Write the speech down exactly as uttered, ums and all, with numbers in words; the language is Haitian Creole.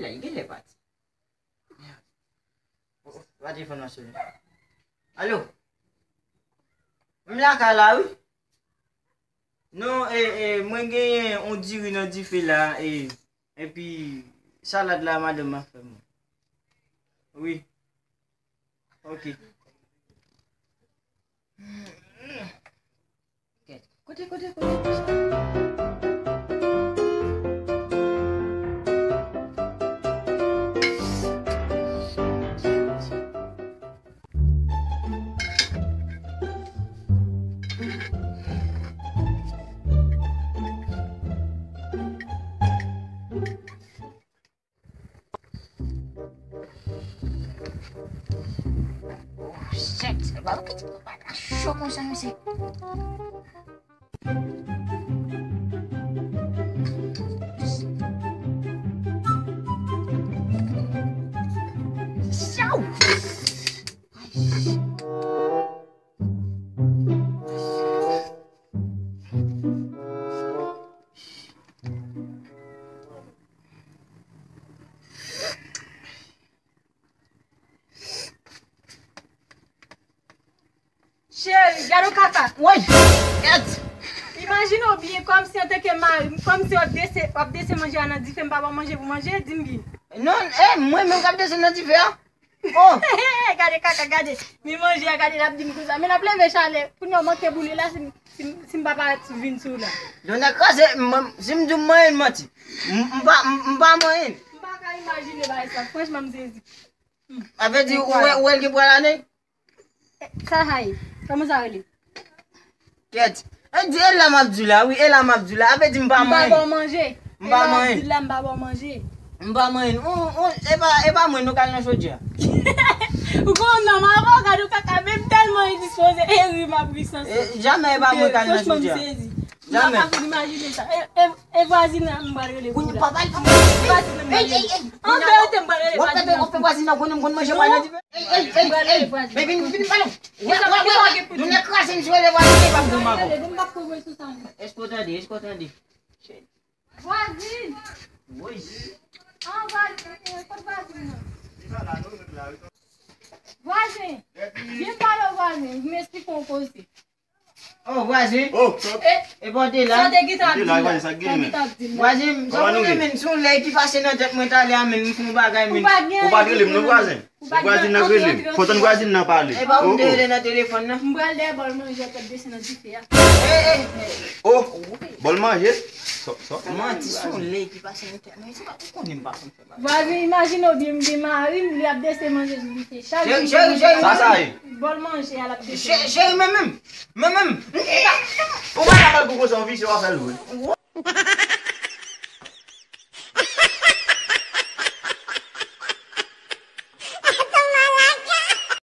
Li genlè pati. Mèd. Oh, oh, pa telefòn nan sonnen. Alo? M lakay la, wi. Non, e, e, mwen genyen yon diri nan dife la, e, epi salad la, madanm ap fè mwen. Wi. Ok. Kèt. Kote, kote, kote, kote? Oh, shit, ba, ou kite papa la cho konsa, mesye. Chaw! Cheri, gade yon kaka. Woy! Kèt! Imajine w byen, kòmsi antanke mari m, kòmsi w ap dese, w ap dese manje a nan dife, m pa ba w manje pou manje, di m byen. Non, e, mwen menm k ap dese nan dife a? Oh! Gade kaka, gade. Men manje a, gade, l ap di m konsa. Men l ap leve chalè. Kounye a w manke boule la, si m, si m, si m pa parèt vin sou w la. Done kraze, m, si m di w m manyen, m manti. M, m pa, m, m pa manyen. M pa ka imajine bagay sa. Franchman, m sezi. Sa vle di, ou wè, ou wè l gen pwa la, nen? Sa sa ye? Kòman sa rele? Kèt. E di, e la m ap di w la, wi, e la m ap di w la. Sa vle di m pa manyen. M pa ba w manje. M pa manyen. E la m ap di w la, m pa ba w manje. M pa manyen. Ou, ou, e pa, e pa mwen, nou k al nan chodyè. Ou konn nonm avan, gade w kaka, men m tèlman endispoze, e ri m ap ri san sèt. E, jamè e pa mwen k al nan chodyè. Franchman, m sezi. Jamè. M pa ka fin imajine sa. E, e, e vwazin nan m pral rele pou la. Papa, vwazin nan m pral rele. An verite, m pral rele vwazin nan. W ap fè vwazin nan konnen m konn manje pa nan dife. Ey, ey, ey, ey, baby, vin, vin, vin, vin. Wè, wè, wè, wè. Nou nèk kraze m sou elevwa, nou pa bon ankò. Èske w tande, èske w tande? Vwazin! Woy. An vwazin, eh, kot vwazin nan? Vwazin! Vin pale w vwazin, m esplike w koze. Oh, vwazin. Oh, e bon de la. Sa te gita ap di m la. Sa gita ap di m la. Vwazin, sa w konnen, men, se yon lè ki pase nan tèt mwen talè a, men, m fè yon bagay, men. Ou pa t rele m non, vwazin. Vwazin nan rele m. Fò tann vwazin nan pale. E pa ou m te rele nan telefòn nan. M pral dèyè bòl manje a k ap dese nan dife a. Oh, bòl manje. Manti, se yon lè ki pase nan tèt mwen. Se pa ou konnen m pa konn fè bagay. Vwazin, imajine w byen, m gen mari m, li ap dese manje sou dife. Chak jou. Cheri, cheri, cheri. Sa sa ye? Bòl manje a l ap dese. Cheri, men menm. Men menm. Ou pa ka pale pou konsa, yon visye w ap fè l vre.